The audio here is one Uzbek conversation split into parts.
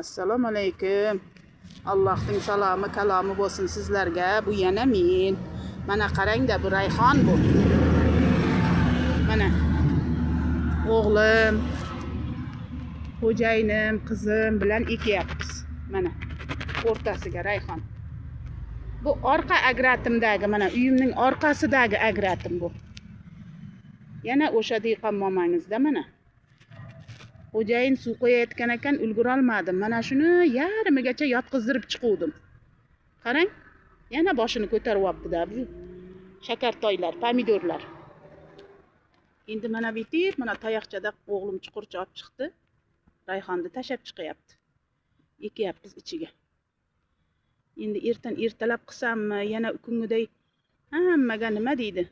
Assalomu alaykum. Allohning salomi, kalomi bo'lsin sizlarga. Bu yana men. Mana qarangda, bu rayhon bu. Mana o'g'lim, xo'jayinim, qizim bilan ekyapmiz. Mana o'rtasiga rayhon. Bu orqa agratimdagi, mana uyimning orqasidagi agratim bu. Yana o'sha dehqon momangizda mana. Xo'jayin suv qo'yayotgan ekan, ulgurolmadim. Mana shuni yarmigacha yotqizdirib chiquvdim. Qarang, yana boshini ko'taryapti-da bu shakartoylar, pomidorlar. Endi mana bitib, mana tayoqchada o'g'lim chuqurcha olib chiqdi. Rayhonni tashlab chiqyapti. Ekyapmiz ichiga. Endi ertan ertalab qilsammi, yana kungiday hammaga nima deydi?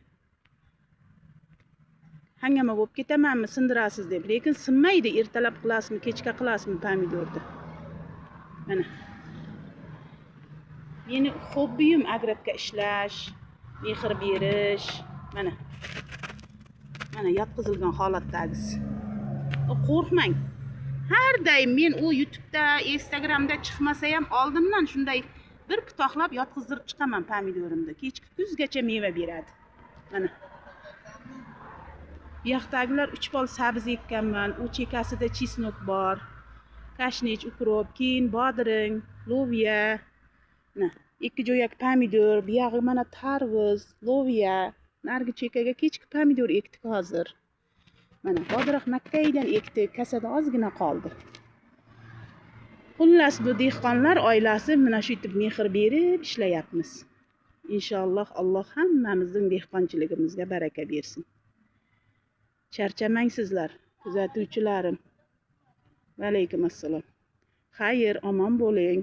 Hangama bo'lib ketamanmi, sindirasiz deb. Lekin sinmaydi, ertalab qilasizmi, kechga qilasizmi pomidorni. Mana. Meni hobbiyim agradga ishlash, mehr berish. Mana. Mana yotqizilgan holatdagisi. Qo'rqmang. Har doim men u YouTube'da, Instagramda chiqmasa ham oldindan shunday bir pitoqlab yotqizdirib chiqaman pomidorimni. Kechki kuzgacha meva beradi. Mana. Bu yoqdagilar 3 pol sabzi ekkanman. U chekasida чеснок bor. Kashnich, укроп, keyin bodring, loviya. Mana ikki jo'yak pomidor, bu yog'i mana tarvuz, loviya. Narigi chekaga kechki pomidor ekdik hozir. Mana bodroq makkaydan ekdik, kasada ozgina qoldi. Xullas, bu dehqonlar oilasi mana shu yerda mehr berib ishlayapmiz. Inshaalloh Alloh hammamizning dehqonchiligimizga baraka bersin. Charchamangsizlar, kuzatuvchilarim. Va alaykum assalom. Xayr, omon bo'ling.